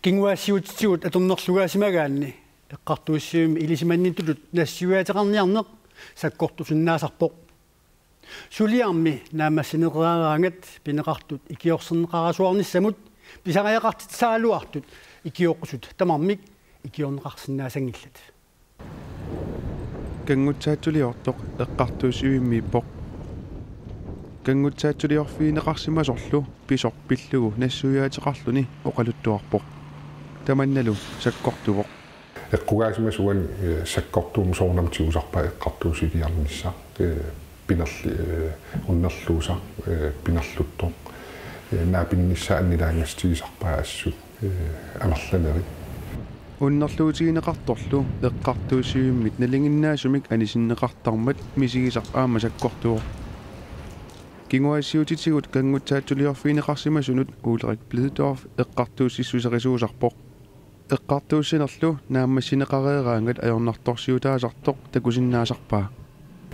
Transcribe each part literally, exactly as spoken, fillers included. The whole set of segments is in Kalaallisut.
Kinguaassiuutitigut atornerlugaasimagaanni eqqartuussivimmi ilisimannittutut nassuiaateqarniarneq sakkortusinnaasarpoq. Suliarmi naammassineqareeraangat pineqartut ikiorserneqarasuarnissamut pisariaqartitsisaraluartut ikioqqusut tamarmik ikiorneqarsinnaasanngillat. Kanngutsaatsuliortoq eqqartuussivimmiippoq. Kanngutsaatsuliorfigineqarsimasorlu pisoq pillugu nassuiaateqarluni oqaluttuarpoq. Tamannalu sakkortuvoq. Eqqugaasimasut uani, eh, sakkortuummat soorunami tigusarpaat eqqartuussiliornissaq, eh, pinerli-, eh, unnerluusaq, eh, pinerluttoq, eh, naapinnissaa annilaangassutigisarpaat assut, eh, amerlanerit. Unnerluutigineqartorlu eqqartuussivimmit nalinginnaasumik anisinneqartarmat misigisaq aamma sakkortuvoq. Kinguaassiuutitigut kanngutsaatsuliorfigineqarsimasunut Ulrik Blidorf eqqartuussissuserisuusarpoq. Eqqartuussinerlu naammassineqareeraangat ajornartorsiutaasartoq takusinnaasarpaa.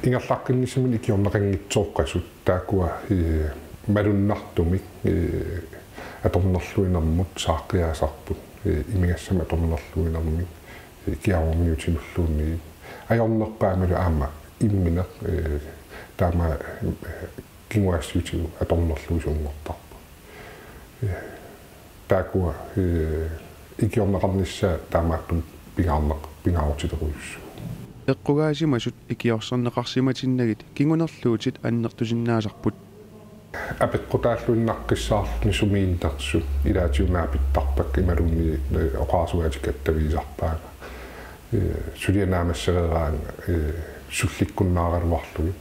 Ingerlaqqinnissamut ikiorneqanngitsooqqasut taakkua, eh, malunnartumik, eh, atornerluinermut saaqqiaasarput, eh, imigassamik atornerluinermik, eh, kiaruarniutinulluunniit. Ajornerpaamilu aamma immineq, eh, taama, eh, kinguaassiuutigut atornerluisunngortarput. Eh, taakkua, eh, ikiorneqarnissaat taamaattumik pingaarneq-, pingaarutilerujussuuvoq. Eqqugaasimasut ikiorserneqarsimatinnagit kingunerluutit annertusinnaasarput. Apeqqutaalluinnaqqissaarluni sumiinnersut ilaatigut naapittarpakka imaluunniit, eh, oqarasuaatikka attavigisarpaanga. Eh, suliaq naammassereeraangat, eh, sullikkunnaaraluarlugit.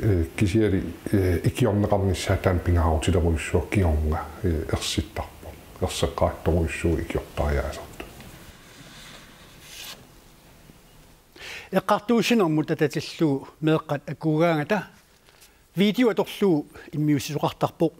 Eh, kisianni, eh, ikiorneqarnissaat taanna pingaarutilerujussuaq kingorna, eh, ersittarpoq. Erseqqarittorujussuuvoq ikiortariaasartut. Eqqartuussinermut atatillugu meeqqat akuugaangata video atorlugu immiussisoqartarpoq.